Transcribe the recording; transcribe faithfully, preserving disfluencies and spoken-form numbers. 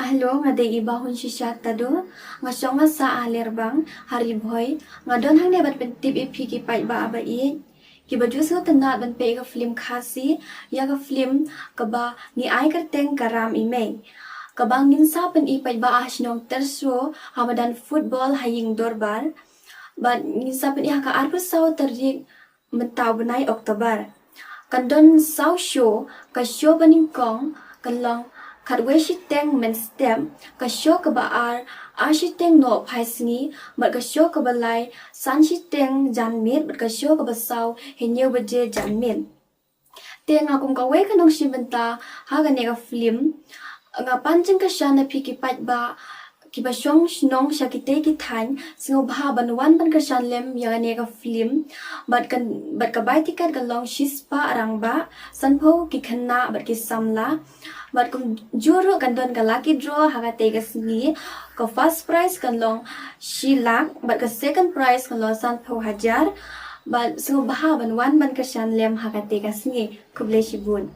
Hello, nga dei i Bahun Shisha Tado. Nga shong nga sah ha Lerbang, ha Ri Bhoi. Nga don hangne ban pyntip ïa phi ki paidbah ba ïeit kiba ju sngewtynnat ban peit ïa ka film Khasi, ïa ka film kaba ngi ai kyrteng Ka Ram I Mei, kaba ngin sa pyni paidbah ha shnong Terso ha madan football ha ïing dorbar. Bad ngin sa pyni ha ka arphew saw tarik mynta u bnai October. Kan don saw show, ka show banyngkong kan long khatwei shiteng mynstep, ka show kaba ar ar shiteng nohphaisngi, bad ka show kaba lai san shiteng janmiet, bad ka show kaba saw hynñiew baje janmiet. Te nga kum kawei ka nongshim bynta ha kane ka film, nga pan jingkyrshan na phi ki paidbah kiba shong shnong sha kitei ki thaiñ, sngewbha ban wan ban kyrshan lem ïa kane ka film. Bad kan, bad ka bai tiket kan long shispah rangbah, sanphew ki khynnah bad ki samla. Bad kumjuh ruh kan don ka lucky draw ha katei ka sngi. Ka first prize kan long shi lak, bad ka second prize kan long sanphew hajar. Bad sngewbha ban wan ban kyrshan lem ha katei ka sngi. Khublei shibun.